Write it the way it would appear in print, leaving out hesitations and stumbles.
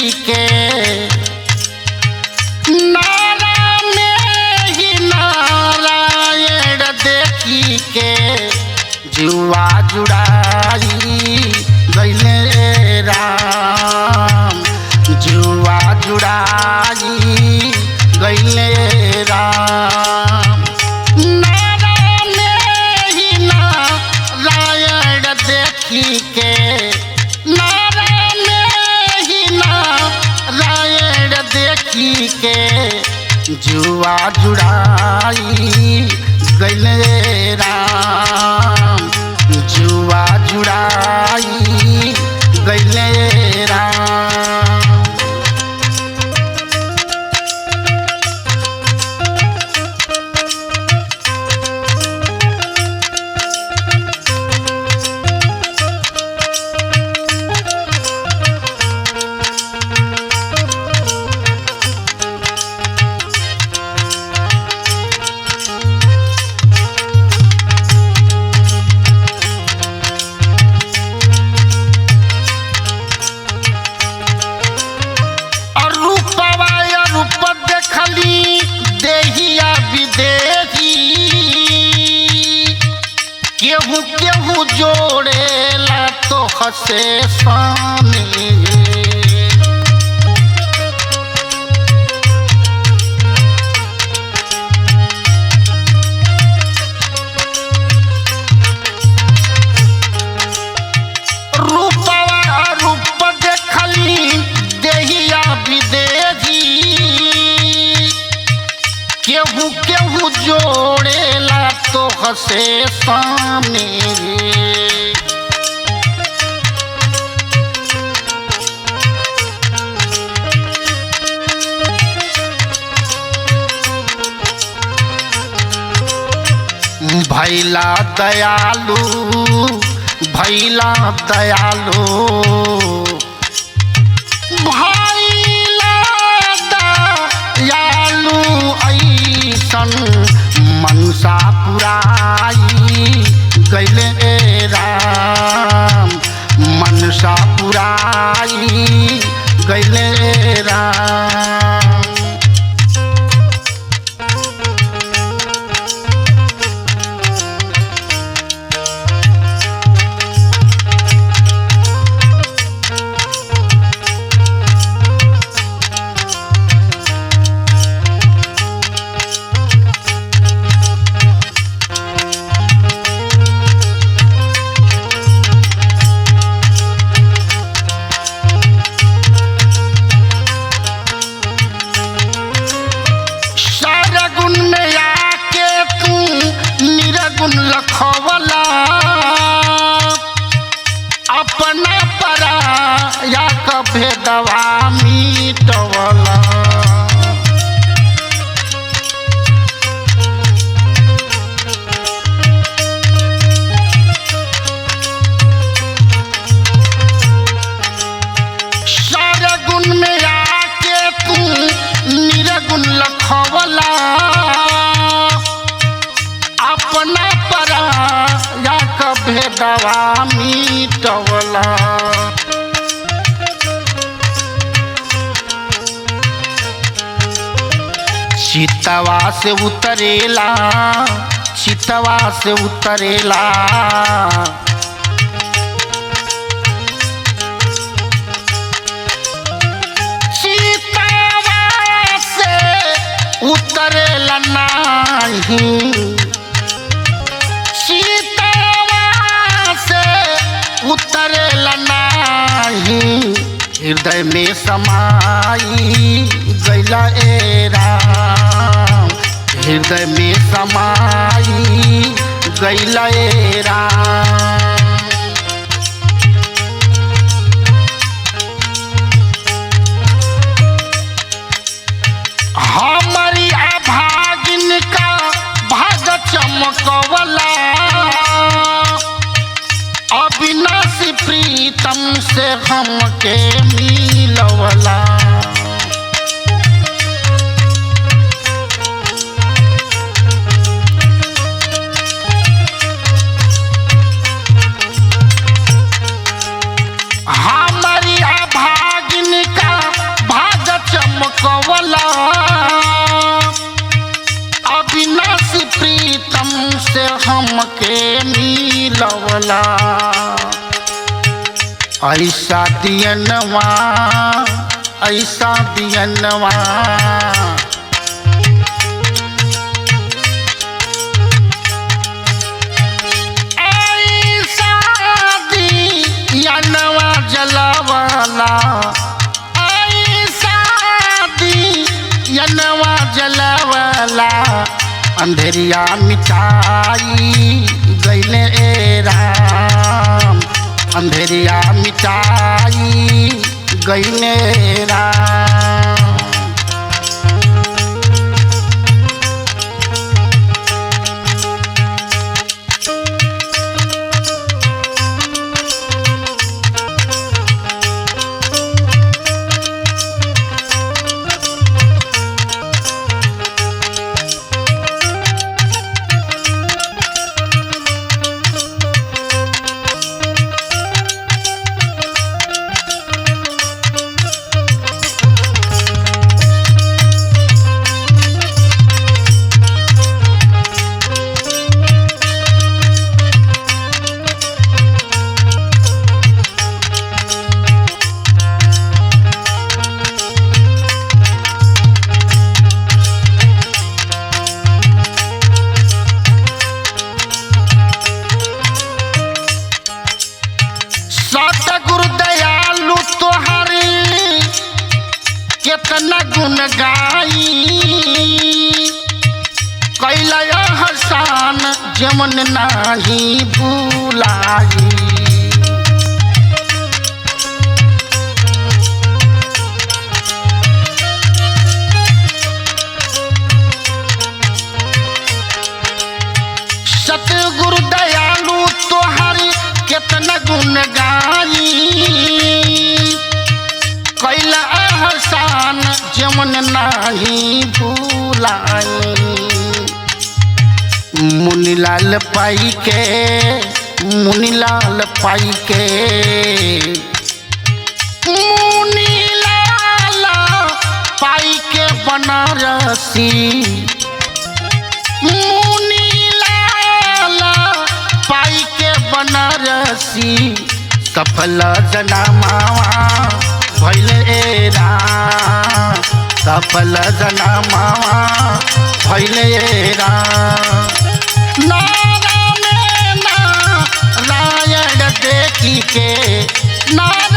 देखी के, नारा में ही नारायण देखी के जुआ जुड़ाई गईले राम, जुआ जुड़ाई गईले राम। नारा में ही नारायण देखी के, नारा में ही नारायण देखी के जुआ जुड़ाई गईले राम, जुआ जुड़ाई गईले राम। रूप देखली देहिया विदेही, केहू केहू जोड़ेला तो हसे स्वामी। रूपवा रूप देखली देहिया विदेही, केहू केहू जोड़ेला तो हसे सामने। भैला दयालु, भैला दयालु, भैला दयालु ऐसन मनसा पुराई गईले राम, मनसा पुराई गईले राम। निरगुण लखवला अपना पराया का भेदवा मिटवला। सारा गुण में आके तू निरगुण लखवला अपना पराया का भेदवा मिटवला। चितवा से उतरेला, चितवा से उतरेला, चितवा से उतरेला नाही, चितवा से उतरेला नाही, हृदय में समाई गईला ए राम, हृदय में समाई गईला ए राम। हमारी अभागिन का भाग चमकवला, अविनाशी प्रीतम से हमके मिलवला। हमारी अभागिन का ऐसा दियनवा, ऐसा दियनवा, ऐसा दियनवा जलावाला, ऐसा दियनवा जलावाला, अंधेरिया मिटाई गईले ए राम, अंधेरिया मिटाई गईले राम। सतगुरु दयालु तोहारी केतना गुण गाई, कैला हसान जमन नाही भूलाई। सतगुरु दयालु तोहारी केतना गुण गाई, कैला एहसान जमन नाही भूलाई। मुनीलाल पाई के, मुनीलाल पाई के, मुनीलाल पाई के बनारसी, मुनीलाल पाई के बनारसी, सफल जनामावा भइल ए राम, सफल जनामावा भइल ए राम। नारायण नारायण देखी के, नारायण